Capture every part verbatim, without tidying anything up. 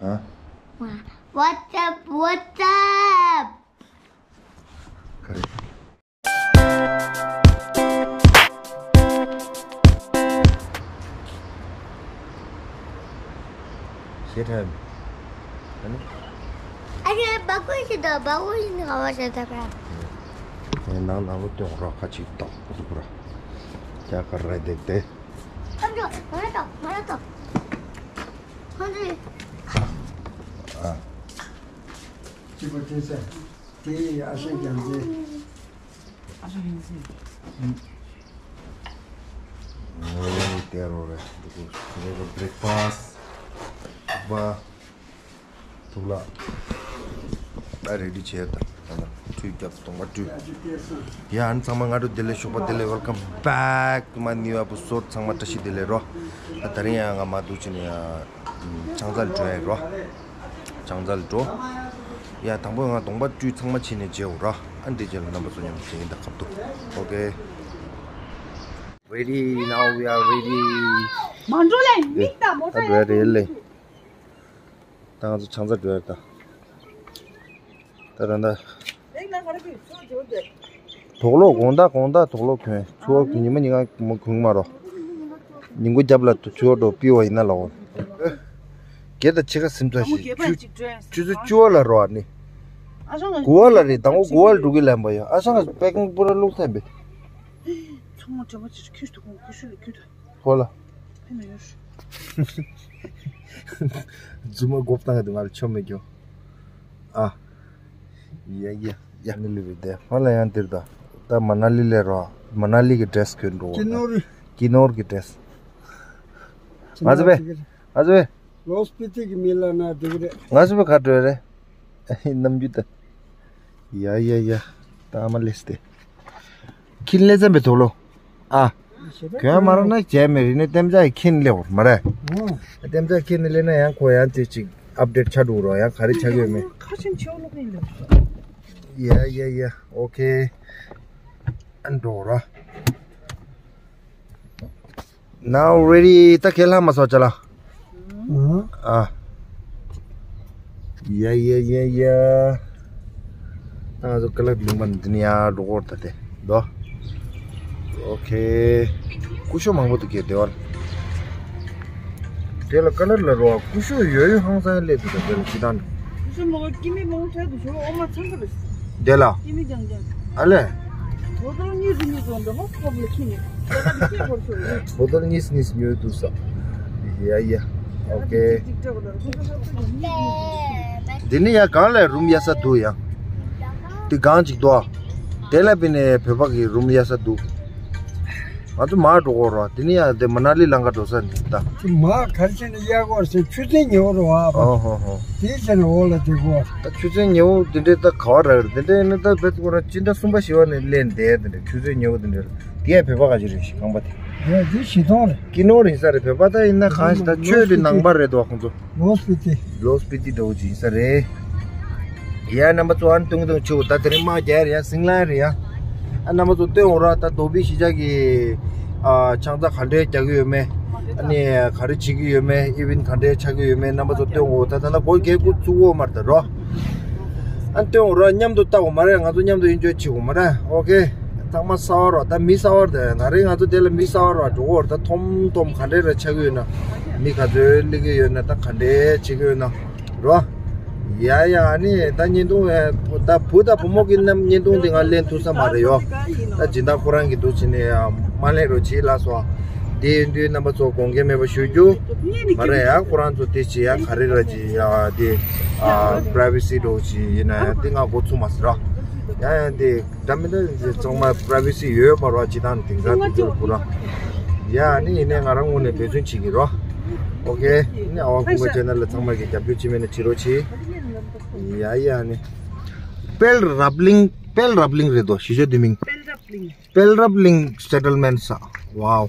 ཨ། What's up, what's up? ག་རེ། ཞེ་དྲག་ཡོད། ཨ་ནི། ཨ་ནི་སྦ་ཁུག་ཞིག་དང་སྦ་ཁུག་ཞིག་ནི་ག་བ་ཞེ་དྲག་པས། ངས་ནང་ནང་ལོ་སྟོན་རོགས་ཁ་ཅིག་ཏོག་ཟུག་ར། རྒྱ་གར་ར་བསྡད་དེ། ཁམ་ཆུ་ང་ར་ཏོག་ང་ར་ཏོག་ཁོང་ཚོས། ཨ། གཅིག་པ་དེ་ཚེ། དེ་ཡི་ཨ་ཤེ་རྒྱལ་མཚན། ཨ་ཤེ་རྒྱལ་མཚན། ཨོ་དེ་རོ་རེད། འདི་གོ་དེ་གོ་བྷི་རེག་ཕ་སི། བ། ཐུག་ལ། ད་རེ་ཌི་བྱས་ད། ད་ད་ཁྲུས་རྒྱབ་གདོང་པ་བཀྲུས། ཡ་ཨ་ནི་ཚང་མ་སྔ་དྲོ་བདེ་ལེགས། ཞོགས་པ་བདེ་ལེགས། Welcome back to my new episode. ཚང་མ་བཀྲ་ཤིས་བདེ་ལེགས་རོ། ད་ད་རིང་ཡང་ང་མ་འདུག་ཅི་ནས་ཡ། ཆང་ས་ལ་འགྲོ་ཡ་རོ། ཆང་ས་ལ་འགྲོ། ཡ་དང་པོ་ང་གདོང་པ་བཀྲུས་ཚང་མ་བྱས་ནས་མཇལ་འོ་ར། ཨ་འདི་རྗེས་ལ་རྣམ་པ་ཚོ་མཉམ་དུ་མཇལ་ཡིན་ད་ཁབ་ཏུ། Okay. Ready, now we are ready. མ་འགྲོ་ལེ་མིག་དང་མོ་ཊ་ཡ་རེད་ལེ། ད་ང་ཚོ་ཆང་ས་འགྲོ་ཡ་ད། ད་ད་ད། དོག་ལོ་དགོང་དག་དགོང་དག་དོག་ལོ་གོན་ཆུ་བོ་གི་ཉི་མ་ཉི་ང་མ་གོན་མ་རོ། ཉིན་གུང་རྒྱབ་ལ་ཆུ་བོ་འགྲོ་པི་བ་ཡིན་ན་ལོ། གེ་ད་ཆེ་ཁ་སིམ་ཚ་ཞིག་ཆུ་ཆུ་ཚོད་བཅུ་བ་ལ་རོ་ཨ་ནི། དགུ་བ་ལ་རེད་དང་པོ་དགུ་བ་ལ་འགྲོ་གི་ལན་པ་ཡོ་ཨ་ཤང་པེ་ཀིང་པུ་ར་བླུགས་ཐལ་པས། ཚང་མ་དྲན་པ་ཅིག་ཁྱོད་དུ་ཁོང་ཁུ་ཤུ་ལ་ཁྱོད་དུ། ཧོ་ལ། ཕེ་མེ་ཡོར། རྫུན་མ་གོབ་བཏང་གི་འདུག་ང་ལ་ཆོ་མེད་ཀྱོ། ཨ། ཡ་ཡ་ཡ་ནི་ལི་བི་དེ་ཧོ་ལ་ཡང་དེར་ད། ད་མ་ན་ལི་ལས་རོ། མ་ན་ལི་གི་ཌེ་རེ་སི་གྱོན་འགྲོ་གོ། ཀི་ནོར། ཀི་ནོར་གི་ཌེ་རེ་སི། ང་ཚོ་བས། ང་ཚོ་བས། ལོ་སྤི་ཏི་གི་མི་ལ་ན་འགྲིག་རེད། ང་ཚོ་བས་ག་འགྲོ་རེད། ནམ་རྒྱུན་ད། ཡ་ཡ་ཡ། ད་མ་ལེས་ཏེ། ཁྱིན་ལེ་ཙམ་པའི་དོ་ལོ། ཨ། གྱོན་མ་ར་ན་བྱས་མེད་རེད་ནི་ལྟེམ་ཅག་ཁྱིན་ལེ་བར་མ་རེད། ལྟེམ་ཅག་ཁྱིན་ལེ་ན་ཡང་ཁོ་ཡང་དེ་ཅིག་ཨབ་ཌེ་ཊི་ཆ་འགྲོ་རོགས་ཡང་ག་རེ་ཆགས་ཡོད་མེད། ཁ་ཆེན་ཆེ་བོ་ལོག་ཡིན་ལེ། ཡ་ཡ་ཡ། ཨོ་ཁེ། ཨན་འགྲོ་ར། Now ready. ད་ཁས་ལྷག་མ་སོགས་ཅ་ལག་ཨ། ཡ་ཡ་ཡ་ཡ། ད་ང་ཚོ་ཀ་ལག་ལུང་པ་འདི་ནས་ཡར་འགྲོ་གོ་ད་དེ་དོ། ཨོ་ཁེ། ཀུ་ཤུ་མང་པོ་འདུག་གས་དེ་བར། དེ་ལ་ཀ་ལར་ལ་རོ་ཀུ་ཤུ་ཡོད་ཡོད་ཧང་སང་སླེབས་འདུག་ད་དེ་ལ་ཅི་ད་འདུག་ཀུ་ཤུ་མང་པོ་ཀི་མི་མང་པོ་ཐལ་འདུག་ཞོ་ཨོ་མ་ཚང་ག་རེད། དེ་ལ། ཨ་ལས། བོ་ཏོལ་གཉིས་སུ་གཉིས་སུ་འདྲ་མོ་ཁོབ་ལ་ཁྱི་ནི། བོ་ཏོལ་གཉིས་སུ་གཉིས་སུ་ཉོས་འདུག་ས། ཡ་ཡ། ཨོ་ཁེ། འདི་ནི་ཡ་གང་ལས་རུམ་ཡ་ས་འདུག་ཡ། འདི་གང་ཅིག་འདུག་ཨ། དེ་ལ་པི་ནས་བོད་པ་གི་རུམ་ཡ་ས་འདུག་ང་ཚོ་མར་འགྲོ་གོ་རོ། དེ་ནི་ཡང་དེ་མ་ན་ལི་ལང་ཀ་འགྲོ་ས་ནི་ད། དེ་མར་ག་རེ་བྱས་ནས་གཡར་གོ་ཟེར་ཆུ་ཚན་ཉེ་བོ་རུ་བ་པ། ཨོ་ཧོ་ཧོ། དེའི་ཆ་ནས་འོག་ལ་དེ་གོ། ད་ཆུ་ཚན་ཉེ་བོ་དེ་འདྲའི་ད་ག་བ་ར་རེད། དེ་འདྲའི་ནི་ད་བེད་ཀོ་ར་སྤྱི་ཟླ་གསུམ་པ་བཞི་བ་ནས་སླེབས་འདས་དེ་འདྲའི་ཆུ་ཚན་ཉེ་བོ་དེ་འདྲའི་དེ་ཡང་བོད་པ་ག་ཅི་རེད་ཞིག་ཁང་པ་དེ། ཡ་དེ་བྱེ་ཐང་རེད། ཀི་ནོར་ཡིན་ས་རེད། བོད་པ་ད་ཡིན་ན་གང་ཞིག་ད་ཆོས་དེ་ནང་པ་རེད་དོ་ཁོང་ཚོ། ལོ་སྤི་ཏི། ལོ་སྤི་ཏི་འདྲ་བོ་ཅིག་ཡིན་ས་རེད། ཡ་རྣམ་པ་ཚོ་ཨ་ནི་ཏུང་ཏུང་ཆུ་ད་དེ་རིང་དམག་རྒྱག་རེད་ཡ། སིང་ལན་རེད་ཡ། ཨ་རྣམ་པ་ཚོ་སྟོན་འོ་ར། ད་རྡོ་སྦིས་གཞིས་ཆགས་ཀྱི་ཨ་ཆང་ས་ག་འདྲས་རྒྱག་གི་ཡོད་མེད། ཨ་ནི་ག་རེ་བྱེད་ཀྱི་ཡོད་མེད། ཨི་ཝེན་ག་འདྲས་ཆགས་ཀྱི་ཡོད་མེད། རྣམ་པ་ཚོ་སྟོན་འོ། ད་ད་ལ་སྒོ་གས་ཀུ་བཙུགས་འོ་མར་ད་རོ། ཨ་ནི་སྟོན་འོ་ར། མཉམ་དུ་ལྟ་འོ་མ་རེད། ང་ཚོ་མཉམ་དུ་ཨེན་ཇོའི་བྱེད་འོ་མ་རེད། ཨོ་ཁེ། ཚང་མ་གསར་པ་རོ། ད་མི་གསར་པ་རེད། ད་རིང་ང་ཚོ་དེ་ལ་མི་གསར་པ་རོ་འགྲོ་འོ་ར། ད་ཐོམ་ཐོམ་ག་འདྲས་ར་ཆགས་ཀྱི་ཡོད་ན། མི་ག་ཚོད་སླེབས་ཀྱི་ཡོད་ན། ད་ག་འདྲས་བྱེད་ཀྱི་ཡོད་ན། རོ། ཡ་ཡ། ཨ་ནི་ད་བརྙན་ཐུང་ཨེ། ད་བུ་དང་བུ་མོ་གི་རྣམ་བརྙན་ཐུང་དེ་ང་ལེན་ཐུབ་ས་མ་རེད་ཡོ། ད་སྦྱིན་བདག་ཁོ་རང་གི་འདུག་བྱས་ནས་ཡ་མ་ལེན་རོགས་བྱེད་ལགས་སོ། དེ་ཡིན་དུས་རྣམ་པ་ཚོ་དགོངས་འགལ་མེད་པ་ཞུ་རྒྱུ། མ་རེད་ཡ། ཁོ་རང་ཚོ་དེ་བྱེད་ཡ་ག་རེ་ར་བྱེད་ཡ་དེ། ཨ་པ་རའི་ཝེ་སི་འདྲ་བོ་ཅིག་ཡིན་ན་ཡ་དེ་ང་འགོ་ཚུགས་མ་ཟེར་ར། ཡ་ཡ་དེ། ད་མི་འདྲ་ཚང་མ་པ་རའི་ཝེ་སི་ཡོད་མ་རོ། ཅི་དང་དེང་སང་དུས་ཚོད་ཁོ་ར། ཡ་ནི་ཡིན་ནའི་ང་རང་ངོས་ནས་འབད་བརྩོན་བྱེད་ཀྱི་རོ། ཨོ་ཁེ། ནི་ཨ་བ་ཀུན་དགའ་ཆེ་ནལ་ལ་ཚང་མ་གི་རྒྱབ་སྐྱོར་ཅི་མེད་ན་བྱེད་རོགས་བྱེད། ཡ་ཡ་ནི། དཔལ་རབ་གླིང་། དཔལ་རབ་གླིང་རེད་དོ་གཞིས་ཆགས་དེ་མིང་། དཔལ་རབ་གླིང་སེ་ཊལ་མེན་ཊི་ས། ཝའོ།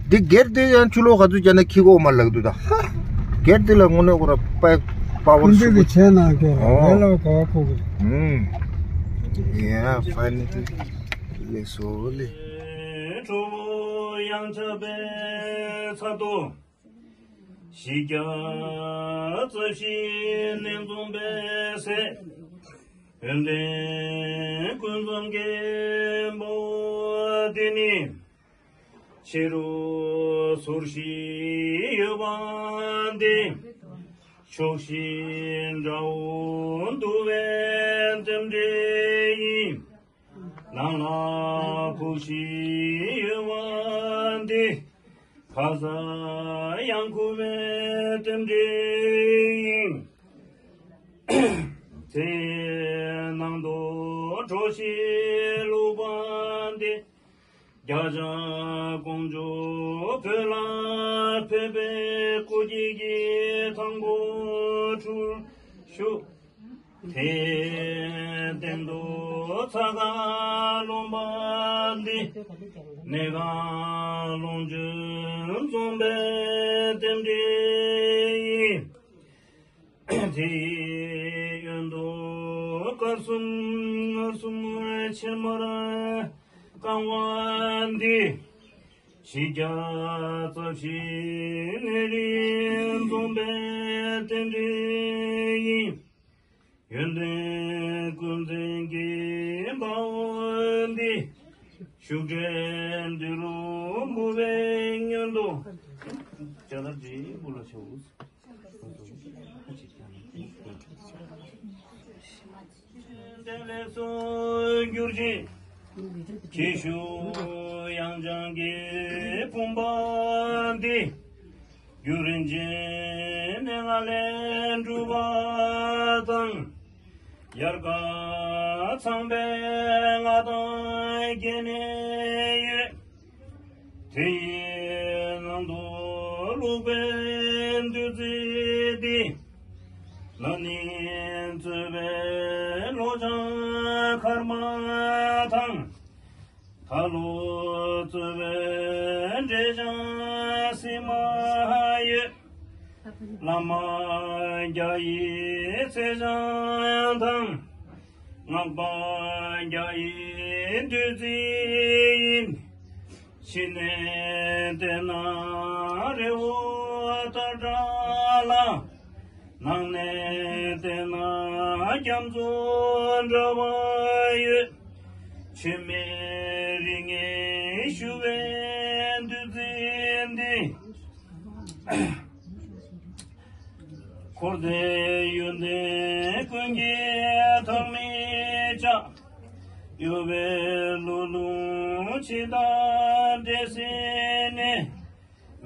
འདི་སྒེར་དེ་ཡང་ཆུ་ལོག་ག་ཚོད་བརྒྱབ་ན་འཁྱིལ་གོ་མ་ལག་འདུག་ད། སྒེར་དེ་ལ་དངོས་གནས་ཁོ་ར་པ་པ་ཝར་ཀུན་འདུས་ཀྱི་ཆེ་ནང་སྐྱོ་ར། ཨོ། ཝེ་ལ་ག་བ་ཁོ་གི། ཨུམ། ཡ་ཕ་ནི་དེ་ལེགས་སོ་ལེ། ཁྲོ་བོ་ཡང་ཆགས་པའི་ཚ་ཏོ། བཞི་བརྒྱ་རྩ་བཞི་ནས་འཛོམས་པའི་སྲས། ཡོན་ཏན་ཀུན་བཟང་མཁན་པོ་འདི་ནི། ཕྱི་རུ་ཟུར་བཞི་ཡོད་པ་འདི། ཕྱོགས་བཞི་དགྲ་བོ་འདུལ་བའི་རྟེན་འབྲེལ་ཡིན། ནང་ལ་ཕུག་བཞི་ཡོད་པ་འདི། ཁ་ས་ཡང་ཁུ་བའི་རྟེན་འབྲེལ་ཡིན། དེའི་ནང་དུ་གྲོ་བཞི་བླུགས་པ་འདི། བརྒྱ་བྱིན་དཀོན་མཆོག་བོད་ལ་ཕེབས་པའི་སྐུ་སྐྱེ་གི་དང་པོ་འཁྲུངས་ཤོག། དེའི་སྟེང་དུ་ཚ་ཁ་ལུང་པ་འདི། ནས་གང་ལོངས་སྤྱོད་འཛོམས་པའི་རྟེན་འབྲེལ་ཡིན། དེའི་གཡོན་དུ་དཀར་གསུམ་མངར་གསུམ་ཕྱེ་མར་བཀང་བ་འདི། བཞི་བརྒྱ་རྩ་བཞི་ནས་རིམ་འཛོམས་པའི་རྟེན་འབྲེལ་ཡིན། ཡོན་ཏན་ཀུན་བཙན་གྱི་དཔའ་བོ་འདི། ཤུགས་དྲག་འདི་རུ་འབུལ་བའི་སྔོན་དུ། ཇ་དར་ཇི་འབུལ་ལ་ཆོག། དེ་ལས་སུ་གྱུར་ཅིག། ཁྱེད་ཞུ་དབྱངས་འཆང་གི་བུམ་པ་འདི། རྒྱུ་རིན་ཆེན་ནས་ང་ལས་གྲུབ་པ་དང་། དབྱར་ཁ་ཚངས་པའི་མངའ་ཐང་རྒྱས་ནས་ཡོད། དེ་ཡི་ནང་དུ་བླུགས་པའི་བདུད་རྩི་འདི། ན་ནིང་གཙོས་པའི་ལོ་ལྗང་ཁར་མ་དང་། ད་ལོ་གཙོས་པའི་འབྲས་ལྗང་སྲིན་མ་ཡོད། བླ་མ་བརྒྱ་ཡི་ཚེས་ལྗང་དང་། སྔགས་པ་བརྒྱ་ཡི་བདུད་རྩི་ཡིན། ཕྱི་ནས་བལྟས་ན་རི་བོ་ལྟར་འདྲ་ལ། ནང་ནས་བལྟས་ན་རྒྱ་མཚོ་འདྲ་བ་ཡོད། ཆུ་མིག་རིང་ངེ་ཞུ་བའི་བདུད་རྩི་འདི། འཁོར་འདས་ཡོན་ཏན་ཀུན་གྱི་ཐོག་མའི་ལྕགས། གཡོ་བའི་ལུས་ལུང་འཆི་བདག་འདྲེ་སྲིན་ནས།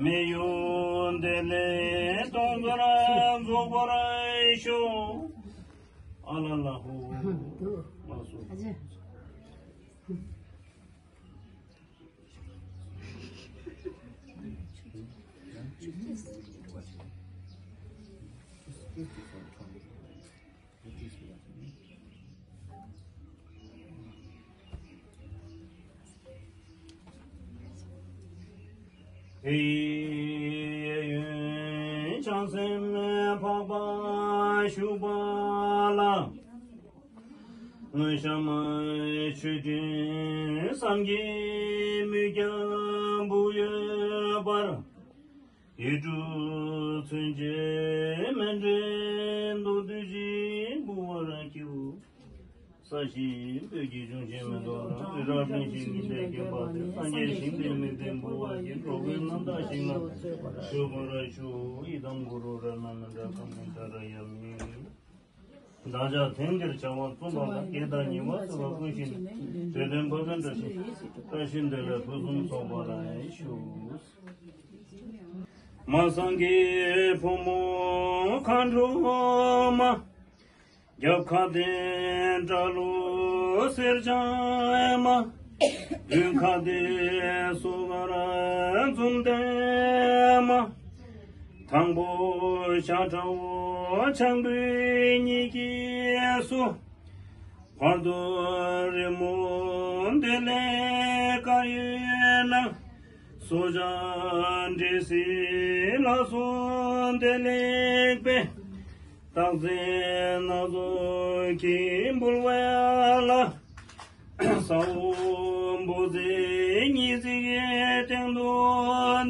མི་གཡོ་བདེ་ལེགས་སྟོང་ཚོར་རྫོགས་པར་ཤོག། ཨ་ལ་ལ་ཧོ། ལགས་སོ། དེ་ཡི་གཡས་གཡོན་བྱང་སེམས་འཕགས་པ་བཞུགས་པ་ལ། དངོས་བཤམས་མཆོད་སྤྲིན་བསམ་གྱིས་མི་ཁྱབ་འབུལ་ཡོད་པར། ཡིད་སྤྲུལ་མཚོན་ཆས་མཎྜལ་མདོར་བསྡུས་ཤིག་འབུལ་བར་བགྱི། ས་གཞི་སྤོས་ཀྱི་འབྱུང་ཆེན་མེ་ཏོག་རང་རི་རབ་འབྲིང་ཞིང་ཉི་ཟླས་བརྒྱན་པ་དེར། སངས་རྒྱས་ཞིང་དེར་དམིགས་ཏེ་འབུལ་བར་བགྱི། འགྲོ་ཀུན་རྣམ་དག་ཞིང་ལ་སྤྱོད་པར་ཤོག། ཨི་དཾ་གུ་རུ་རཏྣ་ནཱ་ཛ་ཀ་མནྟ་ར་ཡ་མི། བདག་ཅག་དེང་འདིར་བྱ་བ་རྩོམ་པ་ལ། རྒྱལ་དང་ཉེ་བར་བརྩེ་བ་ཀུན་ཤེས་ནས། དད་ལྡན་ཕ་བན་བཀྲ་ཤིས་བཀྲ་ཤིས་བདེ་ལེགས་ཕུན་སུམ་ཚོགས་པ་ལ་ཞུ། མ་སངས་རྒྱས་ཕོ་མོ་མཁའ་འགྲོ་མ། རྒྱབ་ཁ་བརྟེན་སྐྲ་ལོ་སེར་ལྗང་མ། མདུན་ཁ་བརྟེན་སོ་དཀར་འཛུམ་ལྡན་མ། དང་པོ་ཞབས་ཁྲ་བོ་ཆང་ཕུད་གཉིས་ཀྱིས་སོ། བར་དུ་རི་མོ་བདེ་ལེགས་དཀར་ཡོལ་ནང་། སོ་བྱ་འདྲེ་སྲིན་ལ་སོགས་བདེ་ལེགས་པའི། རྟགས་མཚན་སྣ་ཚོགས་ཀྱིས་འབུལ་བ་ལ། ས་འོག་འབུ་རྫས་གཉིས་བརྩེགས་སྟེང་དུ་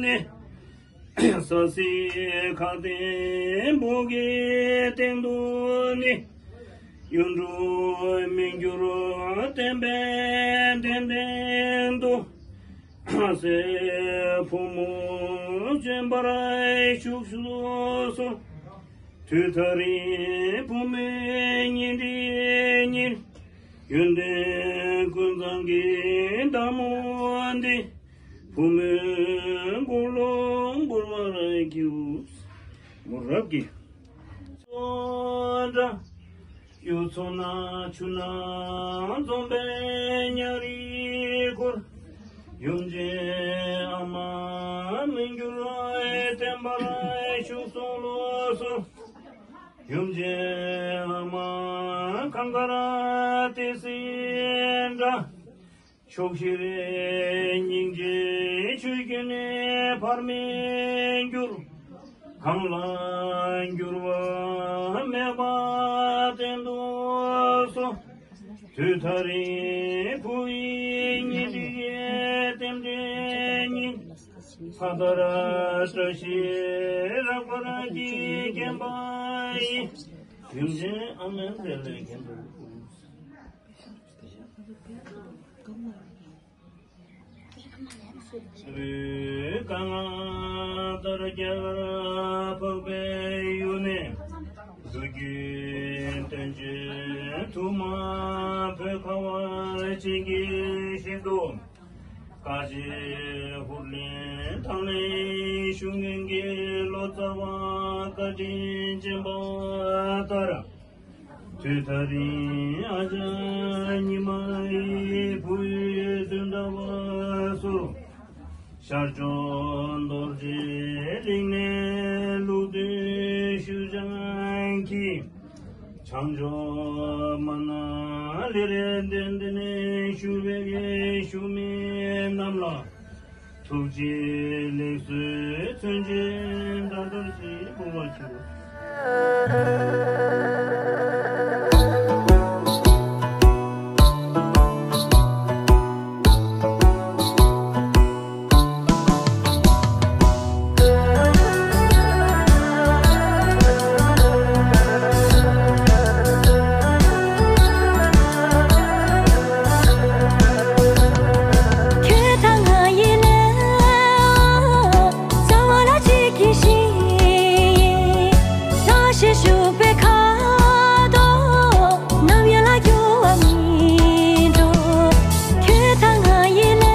ནི། ས་སྲིད་ཁ་ལྡན་བུ་གའི་སྟེང་དུ་ནི། གཡུ་འབྲུག་མི་འགྱུར་བསྟན་པའི་གདན་སྟེང་དུ། སྲས་ཕོ་མོ་བྱོན་པར་ཤུགས་སུ་གསོལ། དུས་མཐའ་རིང་བུ་མོའི་གཉེན་སྒྲིག་ཉིན། ཡོན་ཏན་ཀུན་བཟང་གི་བདག་མོ་འདི། བུ་མོའི་དགུང་ལོ་འབུལ་བར་བགྱིའོ། མོ་རབ་ཀྱིས། སོ་འདྲ། གཡུ་མཚོ་ནག་ཆུ་ནང་འཛོམས་པའི་ཉ་རིགས་སྐོར། ཡུམ་ཆེན་ཨ་མ་མི་འགྱུར་བའི་བསྟན་པར་ཤུགས་སུ་གསོལ། ཡུམ་ཆེན་ཨ་མ་གངས་དཀར་ཏི་སེ་འདྲ། ཕྱོགས་བཞིར་སྙིང་རྗེའི་ཆུ་རྒྱུན་ནི་བར་མེད་འགྱུར། གང་ལ་འགྱུར་བ་མེད་པ་བསྟན་དུ་གསོལ། དུས་མཐའ་རིང་བུ་ཡི་གཉེན་སྒྲིག་རྟེན་འབྲེལ་ཉིད། མཁའ་ལྟར་བཀྲ་ཤིས་རབ་དཀར་གྱིས་བརྒྱན་པ་ཡི། ཡུམ་ཆེན་ཨ་མའི་རྩེ་ལས་གྱེན་དུ། ཚེ་རབས་གང་ལྟར་རྒྱ་གར་འཕགས་པའི་ཡུལ་ནས། མདོ་རྒྱུད་བསྟན་བཅོས་དུ་མ་བོད་ཁ་བ་ཅན་གྱི་ཞིང་དུ། བཀའ་བརྒྱུད་ཧུར་ལེན་དང་ལེན་ཞུ་མཁན་གྱི་ལོ་ཙཱ་བ་བཀའ་དྲིན་ཅན་པ་ལྟར། དུས་མཐའ་རིང་ཨ་ཅག་ཉི་མ་ཡི་བུ་ཡུལ་དུ་འདྲ་བ་སོ། ཤར་ཕྱོགས་རྡོ་རྗེ་གླིང་ནས་ལུགས་མཐུན་ཞུ་སྦྱང་གིས། བྱང་ཕྱོགས་མ་ན་ལི་རི་གདན་འདི་ནས་ཞུ་བའི་ཞུ་མི་རྣམས་ལ། ཐུགས་རྗེ་ལེགས་གསོལ་མཚོན་ཆེན་འདྲ་འདྲ་ཞིག་འབུལ་བར་ཞུ། ཁྱོད་དང་ང་ཡི་ལས་རྩ་བ་ལ་གཅིག་གི་ཞིང་། བཀྲ་ཤིས་ཕྱུག་པའི་ཁ་དོག་ནམ་ཡང་ལ་འགྱུར་བ་མི་འགྲོ། ཁྱོད་དང་ང་ཡི་ལས།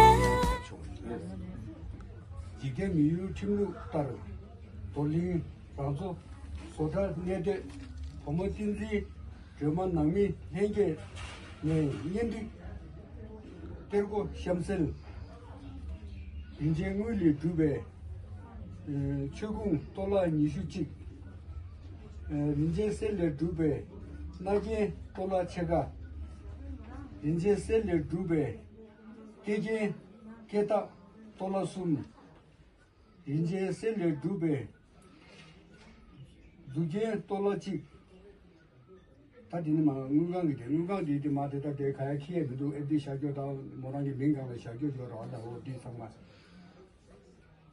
འཇིག་རྟེན་མི་ཡུལ་ཁྲིམས་ལུགས་ལྟར། རྡོར་གླིང་རང་འཚོ་བཟོ་གྲྭ་གནས་སྡོད་བུ་མོ་བསྟན་འཛིན་སྒྲོལ་མ་ནང་མི་ལྷན་རྒྱས་ནས་གཉེན་སྒྲིག་གཏེར་སྒོ་གཤམ་གསལ། རིན་ཆེན་དངུལ་ལས་གྲུབ་པའི་མཆོད་ཀོང་གཏོར་བརླག་ཉི་ཤུ་གཅིག། རིན་ཆེན་གསེར་ལས་གྲུབ་པའི་རྣ་རྒྱན་གཏོར་བརླག་ཕྱེད་ཀ། རིན་ཆེན་གསེར་ལས་གྲུབ་པའི་སྐེ་རྒྱན་སྐེ་ཐག་གཏོར་བརླག་གསུམ། རིན་ཆེན་གསེར་ལས་གྲུབ་པའི་གཟུགས་རྒྱན་གཏོར་བརླག་གཅིག། ད་དེ་ནི་མ་དངུལ་ཁང་གི་དེ། དངུལ་ཁང་དེ་དེ་མ་དེ་ད་དེ་ག་ཡ་ཁྱི་ཡ་མི་འདུག་ཨེབ་ཏི་བཞག་རྒྱུ་དང་མོ་རང་གི་མིང་སྒང་ལ་བཞག་རྒྱུ་ཡོད་རེད་བ། ད་འོ་དེ་ཚང་མ།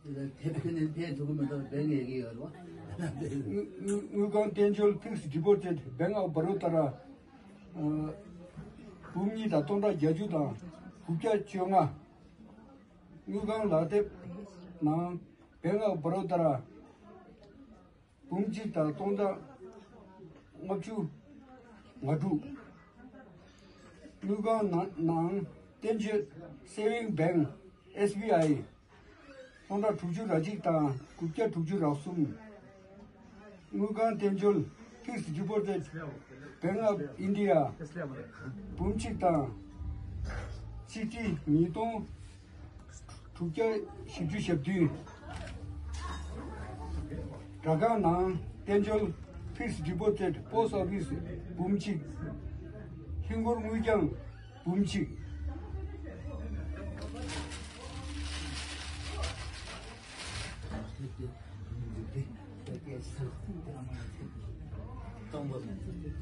དེ་ལ་དེ་ཕན་ནས་ཕན་ཐོགས་ཀྱི་མི་འདུག་བེང་ཡས་ཀྱི་ཡོད་རེད་བ། དངུལ་དངུལ་དངུལ་ཁང་བསྟན་འབྱོར་Fixed Deposit Bank of Baroda ཨ་འབུམ་གཉིས་དང་སྟོང་ཕྲག་བརྒྱད་ཅུ་དང་དགུ་བརྒྱ་བཅོ་ལྔ། དངུལ་ཁང་ལག་དེབ་ནང་Bank of Baroda འབུམ་གཅིག་དང་སྟོང་ཕྲག་ལྔ་བཅུ་ང་དྲུག། དངུལ་ཁང་ནང་ནང་བསྟན་བཅོས་Saving Bank S B I སྟོང་ཕྲག་དྲུག་ཅུ་རེ་གཅིག་དང་དགུ་བརྒྱ་དྲུག་ཅུ་རེ་གསུམ། དངུལ་ཁང་བསྟན་འབྱོར་Fixed Deposit Bank of India འབུམ་གཅིག་དང་ཆིག་ཁྲི་ཉིས་སྟོང་དྲུག་བརྒྱ་བཞི་བཅུ་ཞེ་བདུན། སྦྲག་ཁང་ནང་བསྟན་འབྱོར་Fixed Deposit Post Office འབུམ་གཅིག། ཧིན་སྒོར་དངུལ་རྐྱང་འབུམ་གཅིག།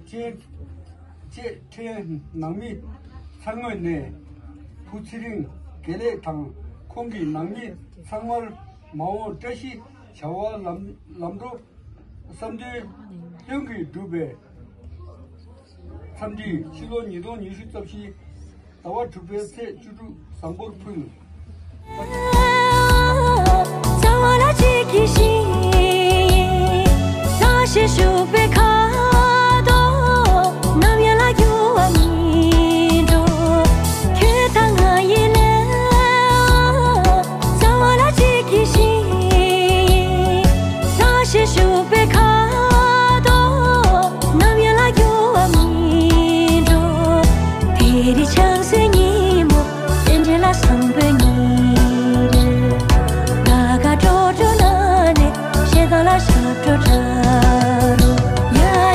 ཁྱེད་ཁྱེད་ཁྱེད་ནང་མི་ཚང་མ་ནས་བུ་ཚེ་རིང་དགེ་ལེགས་དང་ཁོང་གི་ནང་མི་ཚང་མར་མ་འོངས་བཀྲ་ཤིས་ བྱ་བ་ལམ་ལམ་འགྲོ་བསམ་དོན་དོན་གྱིས་འགྲུབ་པའི་འཚམས་འདྲི། ཕྱི་ལོ་ཉིས་སྟོང་ཉི་ཤུ་རྩ་བཞི་ཟླ་བ་དྲུག་པའི་ཚེས་བཅུ་དྲུག་བཟང་པོར་ཕུལ། རྩ་བ་ལ་གཅིག་གི་ཞིང་། བཀྲ་ཤིས་ཕྱུག་པའི་ཁ་དོག་ནམ་ཡང་ལ་འགྱུར་བ་མི་འགྲོ། ཁྱོད་དང་ང་ཡི་ལས། རྩ་བ་ལ་གཅིག་གི་ཞིང་། བཀྲ་ཤིས་ཕྱུག་པའི་ཁ་དོག་ནམ་ཡང་ལ་འགྱུར་བ་མི་འགྲོ། དེ་རིང་ཆབ་སྲིད་ཉིན་མོ། བསྟན་འགྲོ་ལ་བསམ་པའི་ཉིན་རེ། ལ་ཁ་དྲོ་དྲོ་ན་ནས་ཞེ་སྡང་ལ་ཞབས་བྲོ་འཁྲབ་རོགས། ཡ།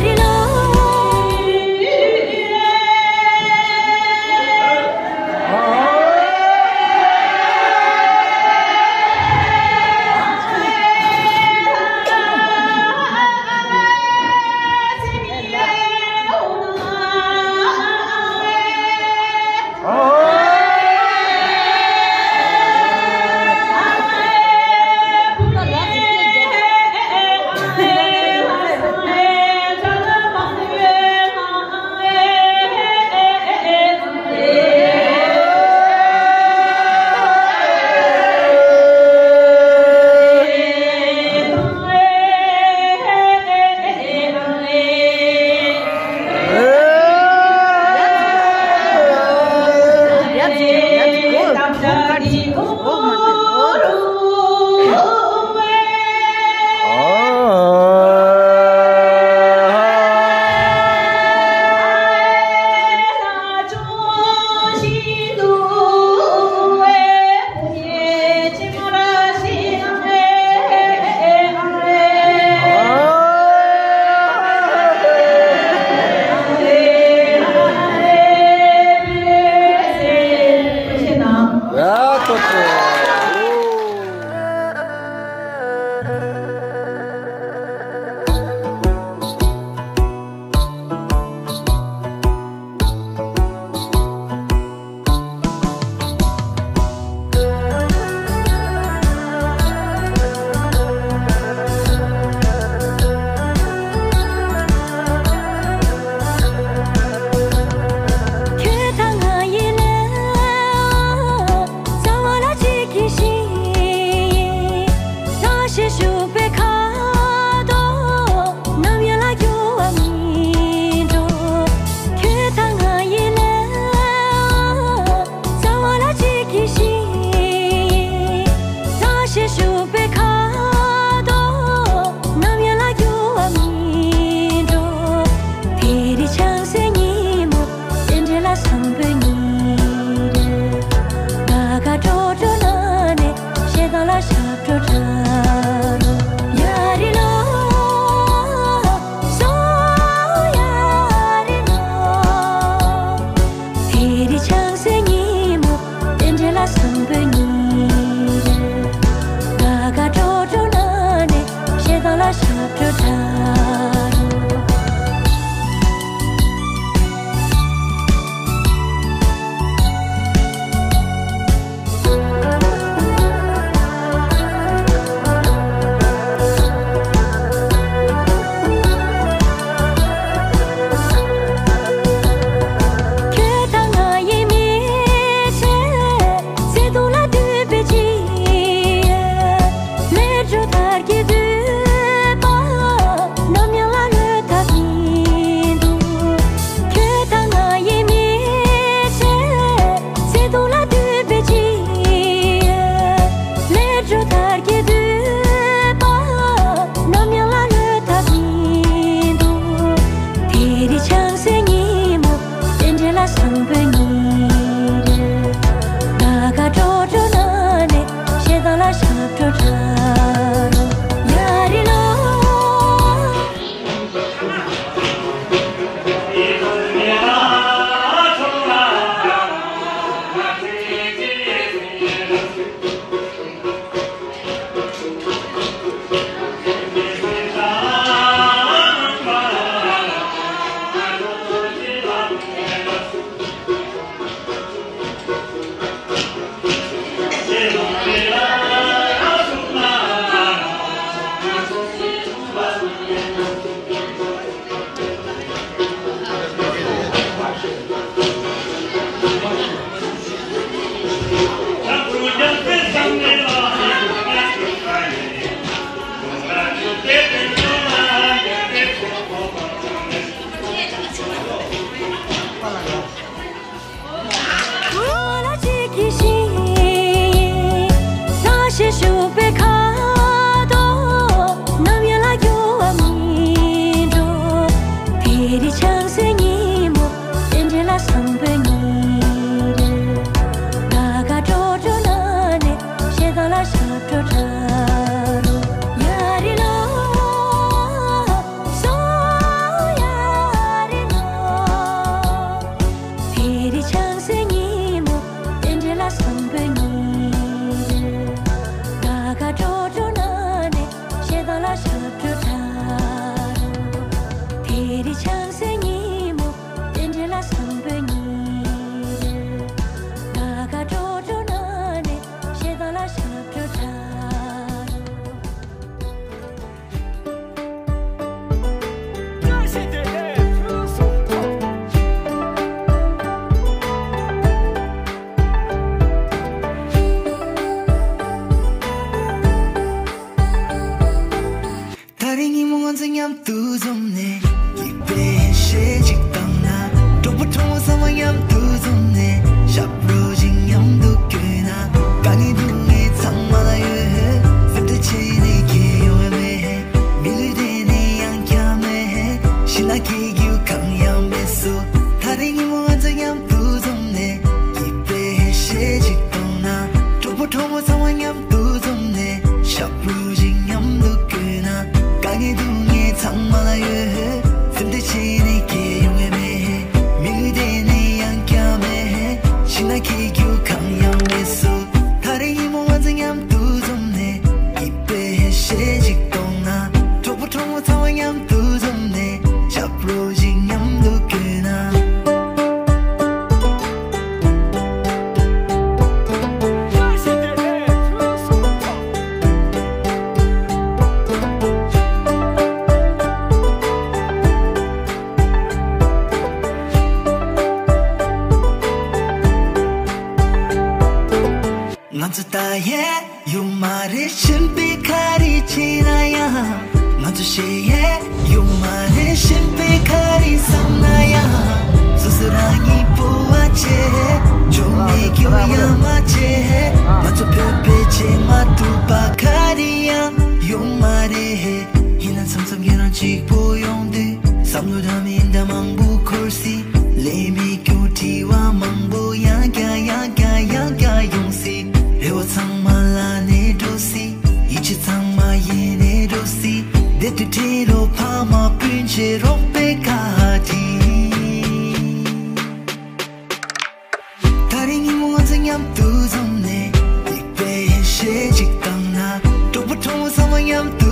ལས་རིགས་ཆང་སའི་ཉིན་མོ། རྟེན་འབྲེལ་ལ་བཟང་པོའི་ཉིན། ལ་ཁ་དྲོ་དྲོ་ན་ནས་ཞེ་སྡང་ལ་ཞབས་བྲོ་འཁྲབ། ད་རེས་ཉིན་མོ་ང་ཚོ་མཉམ་དུ་འཛོམས་ནས། སྐྱིད་པའི་ཞལ་གཅིག་བཏང་ན། གྲོགས་པོ་གྲོགས་མོ་ཚང་མ་མཉམ་དུ་འཛོམས་ནས། ཞབས་བྲོ་ཞིག་མཉམ་དུ་བརྐྱངས་ན། དཀའ་ངལ་སྡུག་བསྔལ་ཚང་མ་ལ་ཡོད། སེམས་གཏམ་བྱས་ནས་སྐྱེལ་ཡོང་བ་མེད། མི་ལུས་དེ་ནས་ཡང་བསྐྱར་མེད། ཤི་ན་སྐྱེལ་རྒྱུ་གང་ཡང་མེད་སོ། ད་རེས་ཉིན་མོ་ང་ཚོ་མཉམ་དུ་འཛོམས་ནས། སྐྱིད་པའི་ཞལ་གཅིག་བཏང་ན། གྲོགས་པོ་གྲོགས་མོ་ཚང་མ་མཉམ་དུ་འཛོམས་ནས། ཞབས་བྲོ་ཞིག་མཉམ་དུ་བརྐྱངས་ན། དཀའ་ངལ་སྡུག་བསྔལ་ཚང་མ་ལ་ཡོད། སེམས་གཏམ་བྱས་ནས་སྐྱེལ་ཡོང་བ་མེད། མི་ལུས་དེ་ནས་ཡང་བསྐྱར་མེད། ཤི་ན་སྐྱེལ་རྒྱུ་གང་ཡང་མེད་སོ། ད་རེས་ཉིན་མོ་ང་ཚོ་མཉམ་དུ་འཛོམས་ནས། སྐྱིད་པའི་ཞལ་གཅིག་བཏང་ན། གྲོགས་པོ་གྲོགས་མོ་ཚང་མ་མཉམ་དུ་འཛོམས་ནས། ཞབས་བྲོ་ཞིག་མཉམ་དུ་བརྐྱངས་ན། ང་ཚོ་ད་ཡས་ཡོད་མ་རེད། གཞན་པའི་ཁ་རིག་བྱས་ན་ཡང་། ང་ཚོ་ཞེ་ཡས་ཡོད་མ་རེད། གཞན་པའི་ཁ་རིག་བསམ་ན་ཡང་། སོ་སོ་རང་ཉིད་སྤོབས་པ་བྱེད། ཇོ་མོའི་རྒྱུ་ཡ་མ་བྱེད། ང་ཚོ་བོད་པའི་བྱེད་མ་ཐུབ་པ་ཁ་རིག་ཡང་ཡོད་མ་རེད། ཡིན་ན་མཚམས་མཚམས་ཁྱེད་རང་གཅིག་པོ་ཡོང་དུས། བསམ་བློ་འདྲ་མིན་འདྲ་མང་པོ་འཁོར་སྲིད། ལས་མི་སྐྱོ་དྲི་བ་མང་པོ་ཡང་བསྐྱར་ཡང་བསྐྱར་ཡང་བསྐྱར་ཡོང་སྲིད། རེ་བ་ཚང་མ་ལ་ནས་འགྲོ་སྲིད། ཡིད་ཆེས་ཚང་མ་ཡེ་ནས་འགྲོ་སྲིད། བདེ་སྡུག་འཕྲད་རོགས། ཕ་མ་སྤུན་མཆེད་རོགས་པའི་བཀའ་དྲིན། ད་རེས་ཉིན་མོ་ང་ཚོ་མཉམ་དུ་འཛོམས་ནས། སྐྱིད་པའི་ཞལ་གཅིག་བཏང་ན། གྲོགས་པོ་གྲོགས་མོ་ཚང་མ་མཉམ་དུ་